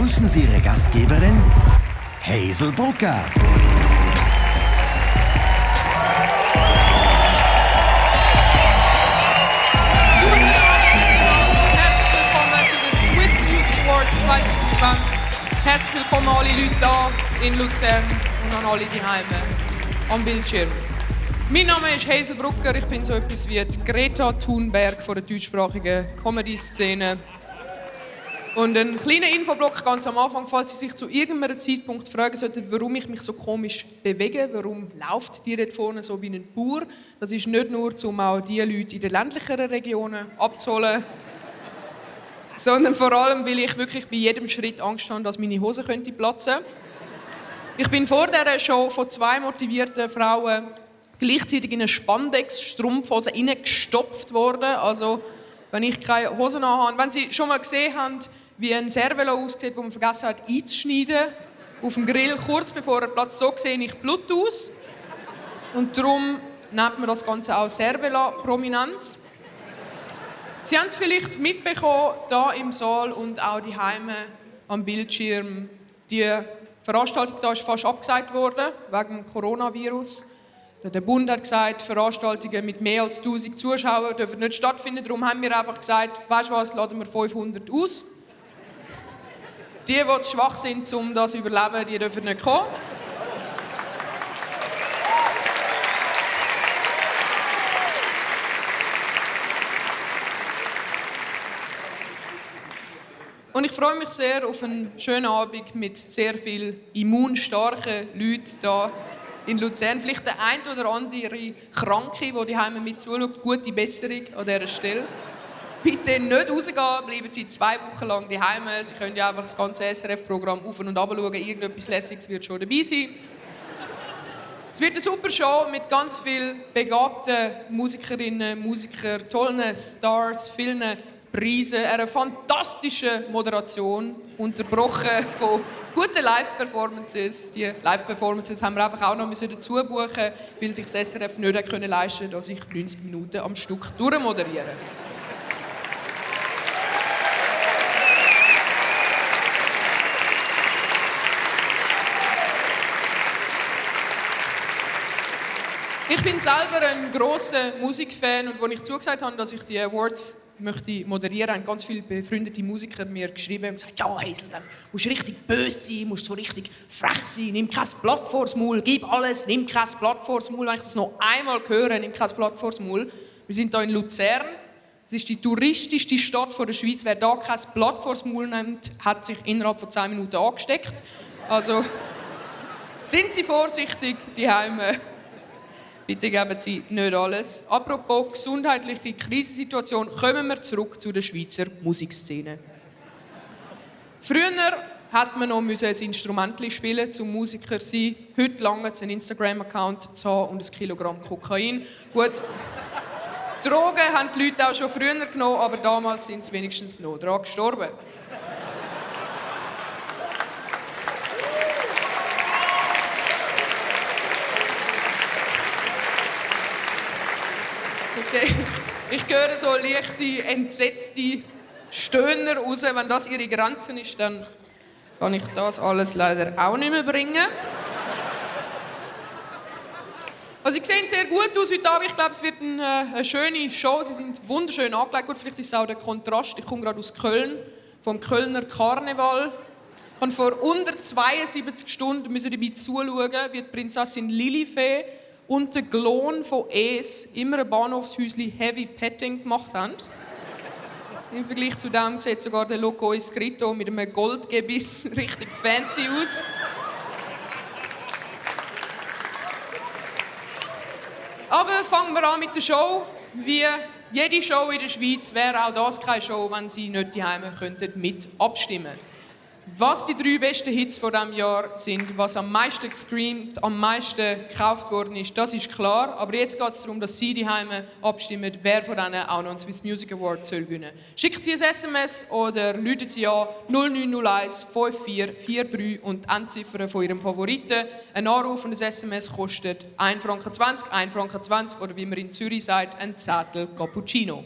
begrüßen Sie Ihre Gastgeberin, Hazel Brugger. Herzlich willkommen zu den Swiss Music Awards 2020. Herzlich willkommen alle Leute hier in Luzern und an alle daheim am Bildschirm. Mein Name ist Hazel Brugger, ich bin so etwas wie die Greta Thunberg von der deutschsprachigen Comedy-Szene. Und ein kleiner Infoblock ganz am Anfang, falls Sie sich zu irgendeinem Zeitpunkt fragen sollten, warum ich mich so komisch bewege, warum läuft die dort vorne so wie ein Bauer. Das ist nicht nur, um auch die Leute in den ländlicheren Regionen abzuholen, sondern vor allem, weil ich wirklich bei jedem Schritt Angst habe, dass meine Hose platzen könnte. Ich bin vor dieser Show von 2 motivierten Frauen gleichzeitig in eine Spandex-Strumpfhose reingestopft worden. Also, wenn ich keine Hosen habe. Wenn Sie schon mal gesehen haben, wie ein Cervelo aussieht, wo man vergessen hat einzuschneiden, auf dem Grill, kurz bevor er platzt, so sehe ich Blut aus. Und darum nennt man das Ganze auch Cervela-Prominenz. Sie haben es vielleicht mitbekommen, hier im Saal und auch daheim am Bildschirm. Die Veranstaltung hier ist fast abgesagt worden, wegen dem Coronavirus. Der Bund hat gesagt, Veranstaltungen mit mehr als 1000 Zuschauern dürfen nicht stattfinden. Darum haben wir einfach gesagt, weißt du was, laden wir 500 aus. Die zu schwach sind, um das zu überleben, die dürfen nicht kommen. Und ich freue mich sehr auf einen schönen Abend mit sehr vielen immunstarken Leuten hier in Luzern. Vielleicht der ein oder andere Kranke, der daheim mit zuschaut. Gute Besserung an dieser Stelle. Bitte nicht rausgehen, bleiben Sie 2 Wochen lang daheim. Sie können ja einfach das ganze SRF-Programm auf und ab schauen. Irgendetwas Lässiges wird schon dabei sein. Es wird eine super Show mit ganz vielen begabten Musikerinnen, Musikern, tollen Stars, vielen Preisen, einer fantastischen Moderation, unterbrochen von guten Live-Performances. Die Live-Performances haben wir einfach auch noch dazu buchen, weil sich das SRF nicht leisten konnte, dass ich 90 Minuten am Stück durchmoderiere. Ich bin selber ein grosser Musikfan und als ich zugesagt habe, dass ich die Awards möchte moderieren, haben ganz viele befreundete Musiker mir geschrieben und gesagt, ja Hazel, dann musst du richtig böse sein, musst so richtig frech sein, nimm kein Blatt vors Maul, gib alles, nimm kein Blatt vors Maul. Wenn ich das noch einmal höre, nimm kein Blatt vors Maul. Wir sind hier in Luzern, es ist die touristischste Stadt der Schweiz. Wer da kein Blatt vors Maul nimmt, hat sich innerhalb von 10 Minuten angesteckt. Also sind Sie vorsichtig, die Heime. Bitte geben Sie nicht alles. Apropos gesundheitliche Krisensituation, kommen wir zurück zu der Schweizer Musikszene. Früher musste man noch ein Instrument spielen, um Musiker zu sein. Heute lange einen Instagram-Account zu haben und 1 Kilogramm Kokain. Gut, Drogen haben die Leute auch schon früher genommen, aber damals sind sie wenigstens noch daran gestorben. Okay. Ich höre so leichte, entsetzte Stöhner raus. Wenn das Ihre Grenzen ist, dann kann ich das alles leider auch nicht mehr bringen. Also, Sie sehen sehr gut aus heute Abend. Ich glaube, es wird eine schöne Show. Sie sind wunderschön angelegt. Gut, vielleicht ist es auch der Kontrast. Ich komme gerade aus Köln, vom Kölner Karneval. Ich musste vor unter 72 Stunden dabei zuschauen, wie die Prinzessin Lilifee und der Glon von Es immer ein Bahnhofshäuschen Heavy Petting gemacht haben. Im Vergleich zu dem sieht sogar der Loco Escrito mit einem Goldgebiss richtig fancy aus. Aber fangen wir an mit der Show. Wie jede Show in der Schweiz wäre auch das keine Show, wenn Sie nicht daheim mit abstimmen könnten. Was die 3 besten Hits von diesem Jahr sind, was am meisten gestreamt, am meisten gekauft worden ist, das ist klar. Aber jetzt geht es darum, dass Sie daheim abstimmen, wer von denen auch noch einen Swiss Music Award gewinnen soll. Schicken Sie ein SMS oder rufen Sie an 0901 5443 und die Endziffer von Ihrem Favoriten. Ein Anruf und ein SMS kostet 1,20 Franken, 1,20 Franken oder wie man in Zürich sagt, ein Zettel Cappuccino.